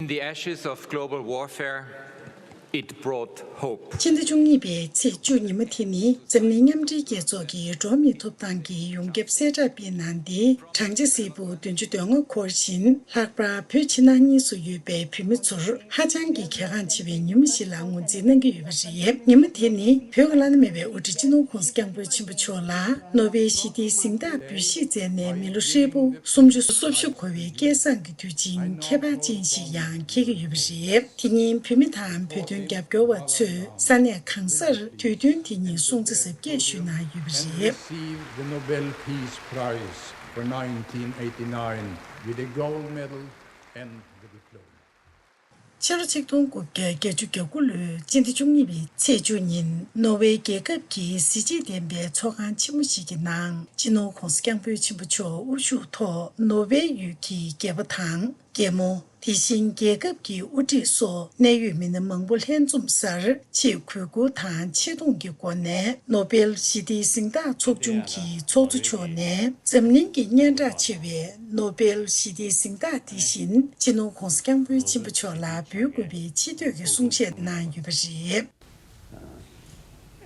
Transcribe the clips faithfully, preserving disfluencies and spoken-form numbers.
The ashes of global warfare, it brought hope. ཕྱི་ཟླ་བཅུ་གཉིས་པའི་ཚེས་བཅུ་ཉི་མ་དེ་ནི་འཛམ་གླིང་མཉམ་འབྲེལ་རྒྱལ་ཚོགས་ཀྱིས་འགྲོ་བ་མིའི་ཐོབ་ཐང་གི་ཡོངས་ཁྱབ་གསལ་བསྒྲགས་སྤེལ་གནང་སྟེ། བགྲང་བྱ་ཧྲིལ་པོ་བདུན་ཅུ་དོན་ལྔ་འཁོར་བཞིན་ལྷག་པར་བོད་ཕྱི་ནང་གཉིས་སུ་ཡོད་པའི་བོད་མི་ཚོར་ཧ་ཅང་གི་གལ་འགངས་ཆེ་བའི་ཉིན་མོ་ཞིག་ལ་ངོས་འཛིན་གནང་གི་ཡོད་པ་རེད། ཉིན་མོ་དེ་ནི་བོད་ཀྱི་བླ་ན་མེད་པའི་དབུ་ཁྲིད་སྤྱི་ནོར་ྋགོང་ས་ྋསྐྱབས་མགོན་ཆེན་པོ་མཆོག་ལ་ནོ་བེལ་ཞི་བདེའི་གཟེངས་རྟགས་འབུལ་བཞེས་མཛད་ནས་མི་ལོ་ཧྲིལ་པོ་སུམ་ཅུ་སོ་བཞི་འཁོར་བའི་སྐལ་བཟང་གི་དུས་ཆེན་ཁྱད་པར་ཅན་ཞིག་ཡང་འཁེལ་གྱི་ཡོད་པ་རེད། དེ་ཉིན་བོད་མི་དང་བོད་དོན་རྒྱབ་སྐྱོར་བ་ཚོས་ས་གནས་གང་སར་དུས་སྟོན་དེ་ཉིད་སྲུང་བརྩི་གཟབ་རྒྱས་ཞུས་གནང་ཡོད་པ་རེད། Received the Nobel Peace Prize for nineteen eighty-nine with a gold medal and the diploma. ཕྱི་ལོ་ཆིག་སྟོང་དགུ་བརྒྱ་བརྒྱད་ཅུ་གྱ་དགུ་ལོའི་སྤྱི་ཟླ་བཅུ་གཉིས་པའི་ཚེས་བཅུ་ཉིན་ནོར་ཝེ་རྒྱལ་ཁབ་ཀྱི་གཟི་བརྗིད་ལྡན་པའི་ཚོགས་ཁང་ཆེན་མོ་ཞིག་གི་ནང་སྤྱི་ནོར་ྋགོང་ས་ྋསྐྱབས་མགོན་ཆེན་པོ་མཆོག་དབུ་བཞུགས་ཐོག་ནོར་ཝེ་ཡུལ་གྱི་རྒྱལ་པོ་དང་རྒྱལ་མོ། དེ་བཞིན་རྒྱལ་ཁབ་ཀྱི་དབུ་ཁྲིད་སོགས་གནད་ཡོད་མི་སྣ་མང་པོ་ལྷན་འཛོམས་སར་ཆེས་གུས་བཀུར་དང་ཆེ་མཐོང་གི་སྒོ་ནས་ནོ་བེལ་ཞི་བདེའི་གཟེངས་རྟགས་ཚོགས་ཆུང་གི་ཚོགས་གཙོ་མཆོག་ནས་འཛམ་གླིང་གི་སྙན་གྲགས་ཆེ་བའི་ནོ་བེལ་ཞི་བདེའི་གཟེངས་རྟགས་དེ་བཞིན་སྤྱི་ནོར་ྋགོང་ས་ྋསྐྱབས་མགོན་ཆེན་པོ་མཆོག་ལ་འབུལ་དགོས་པའི་ཆེ་བསྟོད་ཀྱི་གསུང་བཤད་གནང་ཡོད་པ་རེད།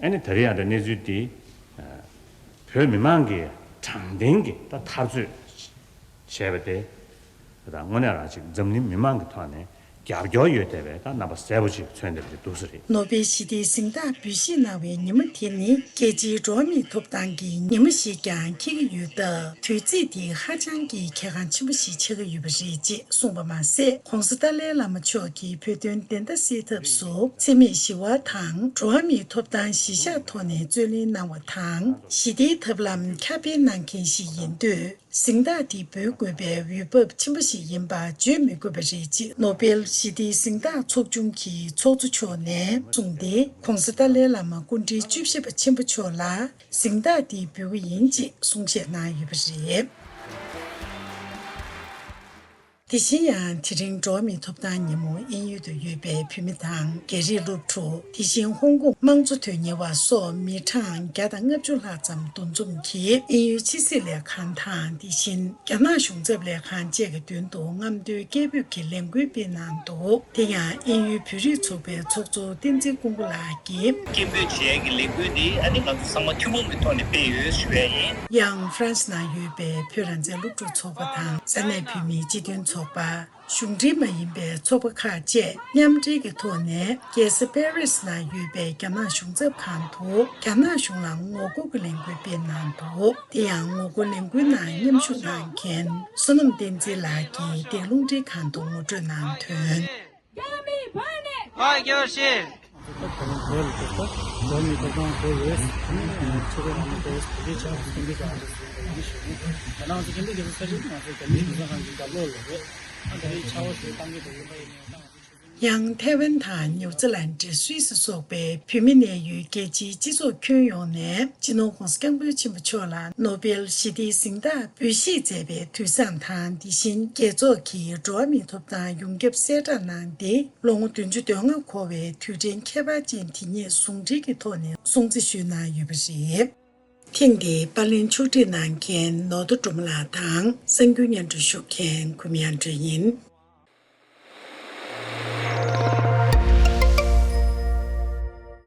ཨ་ནི་ད་རེས་ཡང་ད་གནས་ཚུལ་འདི་བོད་མི་མང་གིས་དྲང་བདེན་གྱི་ད་འཐབ་རྩོད་བྱས་པ་དེ་ད་དངོས་གནས་རང་ཅིག་འཛམ་གླིང་མི་མང་གི་ཐོག་ནས་རྒྱབ་སྐྱོར་ཡོད་བསྡད་པའི་ད་རྣམ་པ་གསལ་པོ་ཅིག་མཚོན་བསྡད་པ་དེ་འདུག་ས་རེད། ནོ་བེལ་ཞི་བདེའི་གཟེངས་རྟགས་འབུལ་བཞེས་གནང་བའི་ཉིན་མོ་དེ་ནི་རྒྱལ་སྤྱིའི་འགྲོ་བ་མིའི་ཐོབ་ཐང་གི་ཉིན་མོ་ཞིག་ཀྱང་འཁེལ་གྱི་ཡོད་སྟབས། དུས་ཚིགས་འདི་ཧ་ཅང་གི་གལ་འགངས་ཆེན་པོ་ཞིག་ཆགས་ཀྱི་ཡོད་པ་རེད་ཅེས་གསུངས་པ་མ་ཟད། ྋགོང་ས་ཏཱ་ལའི་བླ་མ་མཆོག་གིས་བོད་དོན་བདེན་མཐའ་གསལ་ཐབས་སུ་འཚེ་མེད་ཞི་བ་དང་འགྲོ་བ་མིའི་ཐོབ་ཐང་གཞིར་བཞག་ཐོག་ནས་རྩོད་ལེན་གནང་བ་དང་། ཞི་བདེའི་ཐབས་ལམ་ཁྱབ་སྤེལ་གནང་མཁན་ཞིག་ཡིན་དུས། གཟེངས་རྟགས་འདི་འབུལ་དགོས་པའི་འོས་བབ་ཆེན་པོ་ཞིག་ཡིན་པ་བརྗོད་མི་དགོས་པ་རེད་ཅེས་ནོ་བེལ་ཞི་བདེའི་གཟེངས་རྟགས་ཚོགས་ཆུང་གི་ཚོགས་གཙོ་མཆོག་ནས་གསུངས་ཏེ། ྋགོང་ས་ཏཱ་ལའི་བླ་མ་སྐུ་ཕྲེང་བཅུ་བཞི་པ་ཆེན་པོ་མཆོག་ལ་གཟེངས་རྟགས་འདི་འབུལ་གྱི་ཡིན་ཅེས་གསུང་བཤད་གནང་ཡོད་པ་རེད། དེ་བཞིན་ཡང་དེ་རིང་འགྲོ་བ་མིའི་ཐོབ་ཐང་ཉིན་མོ་དབྱིན་ཡུལ་དུ་ཡོད་པའི་བོད་མི་དང་རྒྱ་རིགས་སློབ་ཕྲུག་དེ་བཞིན་ཧོང་ཀོང་དམངས་གཙོ་དོན་གཉེར་བ་སོགས་མི་གྲངས་བརྒྱ་དང་ལྔ་བཅུ་ལྷག་ཙམ་འདུ་འཛོམས་ཀྱིས་དབྱིན་ཡུལ་ཕྱི་སྲིད་ལས་ཁང་དང་དེ་བཞིན་རྒྱ་ནག་གཞུང་ཚབ་ལས་ཁང་བཅས་ཀྱི་མདུན་དུ་རྔམ་སྟོན་སྐད་འབོད་ཀྱི་ལས་འགུལ་སྤེལ་གནང་འདུག་དེ་ཡང་དབྱིན་ཡུལ་བོད་རིགས་ཚོགས་པའི་ཚོགས་གཙོ་བསྟན་འཛིན་ཀུན་དགའ་ལགས་ཀྱིས། སྐད་འབོད་བྱེད་ཡས་ཀྱི་ལས་འགུལ་འདི་ཨ་ནི་ང་ཚོ་ཚང་མ་ཐུན་མོང་གི་ཐོག་ནས་སྤེལ་ཡོད་ཞུ་ཡས་ཡིན། ཡང་ཧྥ་རན་སི་ནང་ཡོད་པའི་བོད་རང་བཙན་སློབ་ཕྲུག་ཚོགས་པ་དང་ས་གནས་བོད་མིའི་སྤྱི་མཐུན་ཚོགས་པ། གཞུང་འབྲེལ་མ་ཡིན་པའི་ཚོགས་པ་ཁག་བཅས་མཉམ་འབྲེལ་གྱི་ཐོག་ནས་རྒྱལ་ས་པེ་རི་སི་ནང་ཡོད་པའི་རྒྱ་ནག་གཞུང་ཚབ་ཁང་དུ་རྒྱ་ནག་གཞུང་ལ་ངོ་རྒོལ་གྱི་ལས་འགུལ་སྤེལ་གནང་འདུག་དེ་ཡང་ངོ་རྒོལ་ལས་འགུལ་ནང་མཉམ་ཞུགས་གནང་མཁན་བསོད་ནམས་བསྟན་འཛིན་ལགས་ཀྱིས་འདས་རླུང་འཕྲིན་ཁང་དུ་ངོ་སྤྲོད་གནང་དོན། རྒྱ་མི་ཕར་ནས། ཕར་རྒྱག་ཤེས། ད་ལྟ་བོད་ལ་ཐོབ་ཐང་བོད་མི་ཐོབ་ཐང་བོད་ཡོད། ཆོས་གོས་ནང་ལ་བོད་ཡོད། བོད་རིགས་ཆགས་སུ་སྟོན་པའི་ཀྱང་ཨ་ཅག་སུ་ཡོད་པ་ཡིན་ཞུ་ནས། ད་ང་ཚོ་སྐད་འབོད་རྒྱག་ས་ས་ཆ་ང་ཚོ་རྒྱ་མིའི་གཞུང་ཚབ་ཁང་གི་རྒྱབ་ལོགས་ལ་རེད། ཨ་ད་རེས་ཆར་པ་ཞིག་བཏང་གི་འདུག་ཡིན་པ་ཡིན་ནའི་ད་ང་ཚོ་ཆུ་ཚོད། ཡང་ཐའེ་ཝན་དང་ནིའུ་ཛི་ལན་ཏི། སུད་སི་སོགས་པའི་བོད་མི་གནས་ཡུལ་རྒྱལ་སྤྱིའི་སྤྱི་ཚོགས་ཁྱོན་ཡོངས་ནས་སྤྱི་ནོར་༧གོང་ས་༧སྐྱབས་མགོན་ཆེན་པོ་མཆོག་ལ་ནོ་བེལ་ཞི་བདེའི་གཟེངས་རྟགས་འབུལ་བཞེས་མཛད་པའི་དུས་བཟང་དང་། དེ་བཞིན་རྒྱལ་ཚོགས་ཀྱི་འགྲོ་བ་མིའི་ཐོབ་ཐང་ཡོངས་ཁྱབ་གསལ་བསྒྲགས་གནང་སྟེ། ལོ་ངོ་བདུན་ཅུ་དོན་ལྔ་འཁོར་བའི་དུས་དྲན་ཁྱད་པར་ཅན་དེ་ཉིད་ཟུང་འབྲེལ་གྱི་ཐོག་ནས་སྲུང་བརྩི་ཞུས་གནང་ཡོད་པ་རེད། ཐེངས་འདིའི་པར་ལེན་ཕྱོགས་སྒྲིག་གནང་མཁན་ནོར་རྡོ་སྒྲོལ་མ་ལགས་དང་གསར་འགྱུར་སྙན་སྒྲོན་ཞུ་མཁན་གུས་མི་དབྱངས་སྒྲོན་ཡིན།